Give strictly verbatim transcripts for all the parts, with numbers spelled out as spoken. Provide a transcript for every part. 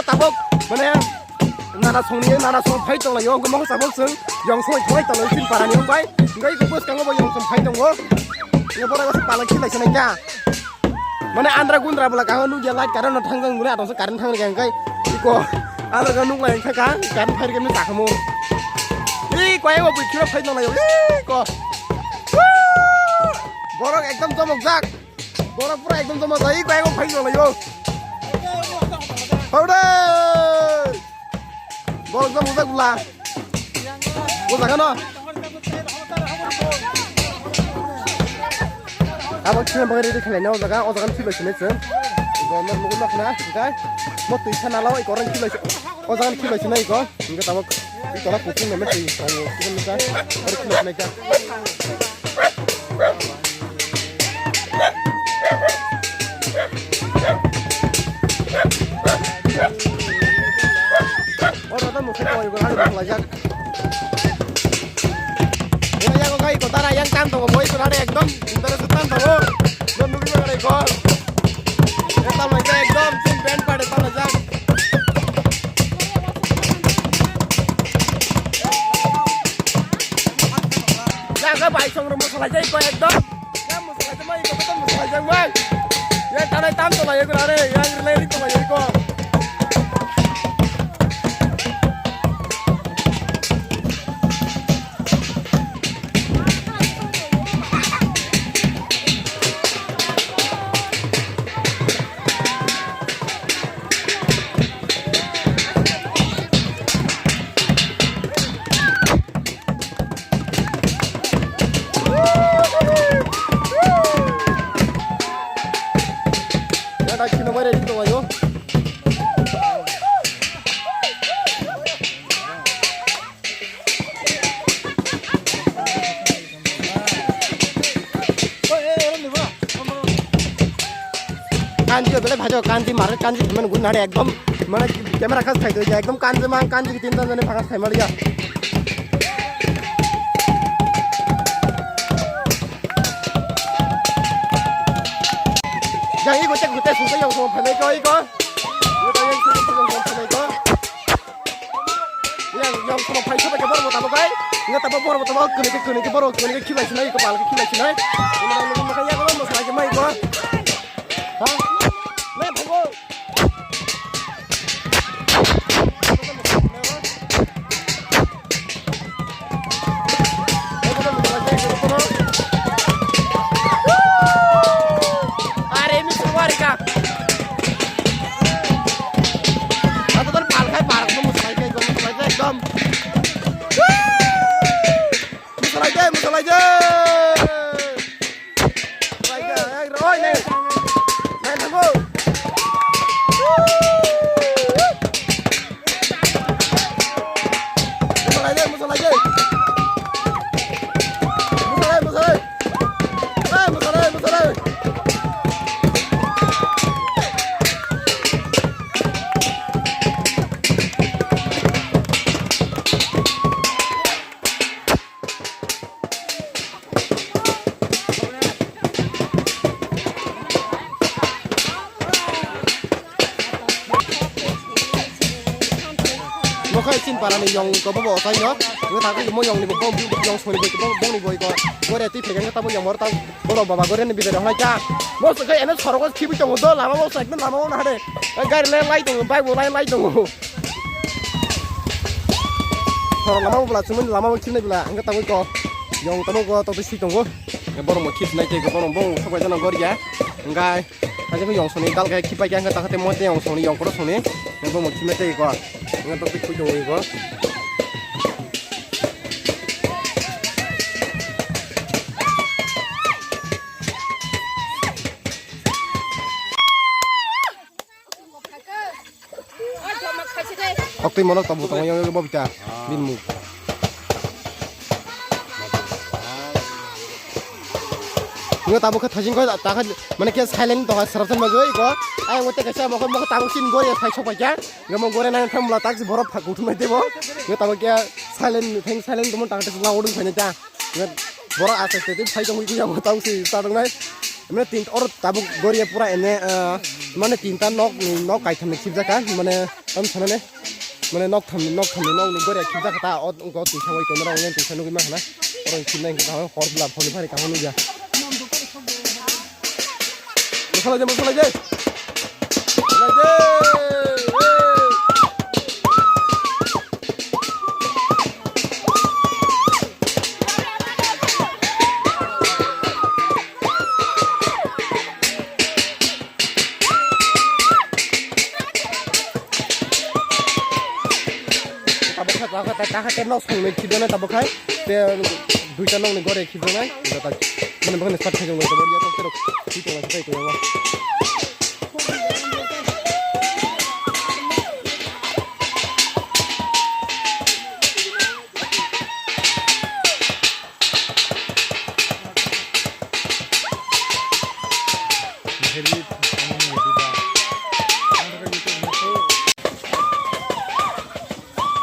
tabok, mane, nana songni, nana song phai tonglaio, wngkhe mokhe tabok chwng, yong song phai tonglaio, chini parani wngbai, wngkhe iko bwskango bo yong song phai tongo, wngkhe borok aswk palai khilaisa nai kha. Mane andra gundra bwla kha nukya light current no thangjak nukle atongsa current thangri kha hwnkhe iko andra khe nuklai wngkha kha current phairikhe mani sakhamu. Iko ayang bo bwkhirok phai tonglaio iko. Borok ekdom chomokjak. Borok pura ekdom joma jai, koi koi phai jolai yo. Haude. Borok jom ujak ula. O jaga no. Abo chini bagwi ready khlai na o jaga, o jaga ni khibai sinai chwng. Go mer mugu nok na, kai. Mo twi sana lao, i korang khibai. O jaga ni khibai sinai go. Hingke tabok itola kuching meme twi tongo, kisa misa, oro khilok nai kha. Oro to mukhai tongwi bo hari bo khlajak. Oro yago gai ko tara yang tam tongo, boi ko hari ekdom interest tam tongo. Bo nugwi bo hari ko. Ekdom ekdom, ekdom, sin band party tam jak. Jaga bai song ro mosalai jai ko ekdom. Ya mosalai jai mai ko to mosalai jai mai. Ya tanai tam to lai ko are, yang rilai ri to lai ko. Kanji o belai bhai kanji mare kanji thumani gun nare ekdom mane camera khas khai doi ekdom kanji mang kanji tin tan jani phakas khai maliya. Jang iko tek tek sungke yang sung phalai ko iko. Iko yang sung yang sung phalai ko. Yang, yang sama phai sama ke borok tabo kai. Nggak tabo borok tabo kene ke kene ke borok kene ke khilai sinai ko pal ke khilai sinai. Ini dah nunggu makan ya kalau mau selagi mai ko. Hah? Mai tunggu. Are mi suwar ka. Ato tan pal khai pal ko musalai kai ko musalai kai ekdom. Musalai kai musalai kai. Mokhai sin parani yong ko bo bo sai no. Ngi ta ko mo yong ni bo yong sori bo bo ni boi ko. Gore ti phege ta bo yong mor ta bo baba gore ni bidare hoi ta. Mo se kai ene soro ko khibi tongo do lama mo sa ekdom lama mo na hade. Gari lai lai tongo bike bo lai lai tongo. Soro lama bo bla chumani lama bo khibnai bla angka ta bo ko. Yong ta bo ko to si tongo. Borok mo khibnai te ko borok bo thok bai jana gori ya. Angkai. Aja ko yong soni dal kai khipai kya ta khate mo te yong soni yong koro soni. Bo mo khibnai te ko. Nang to pik pik ko. Koktwi mono tabuk tongo yang bo bita. Bin mu. Nge tabuk khe thajing khe ta khe mane khe silent tong sara tong bagwi ko. Ai mo te kaisa mo mo tabuk sin gori thai sok pai kya. Nge mo gori nang tham la tak si borok phak uthum bai tebo. Nge tabuk khe silent thang silent tong tang te la udung phai ta. Nge borok aste aste phai tong yang tabuk si ta tong nai. Mane tin or tabuk gori pura ene mane tinta nok nok kai tham khip jaka mane Am sana ne. Mane nok thamni, nok thamni, nok ni gore khibja kha ta, o, o, tuisa wai kono rong yang tuisa nugui ma khana. Oro khibna hingke kaham hor bla phone phari kaham nugya. Masala je, masala je. Masala je. Tabuk kha, tabuk kha, tabuk kha, tabuk kha, nok song nai khibjana tabuk khai. Te duita nok ni gore khibjana. Jota. Mane bakal start khai jong tabuk ya tok terok. Tito ngai kai ko.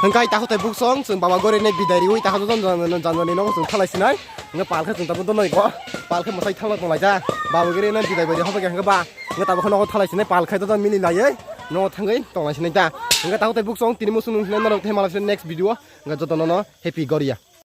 Hingkai takhuk tai buksong, chwng baba gore ne bidai riwi, takhuk jon jon jon jon ni nogo chwng thalai sinai. Hingke palkhe chwng tabuk donoi ko, palkhe mwsai thalai tonglaijak. Baba gore ne bidai bai hobo khe hingke ba, hingke tabuk nogo thalai sinai, palkhe jon jon mili laiwi, nogo thangwi tonglai sinai ta. Hingke takhuk tai buksong, tini muchung nung sinai norok thai malai sinai next video, hingke joto nono happy Goria.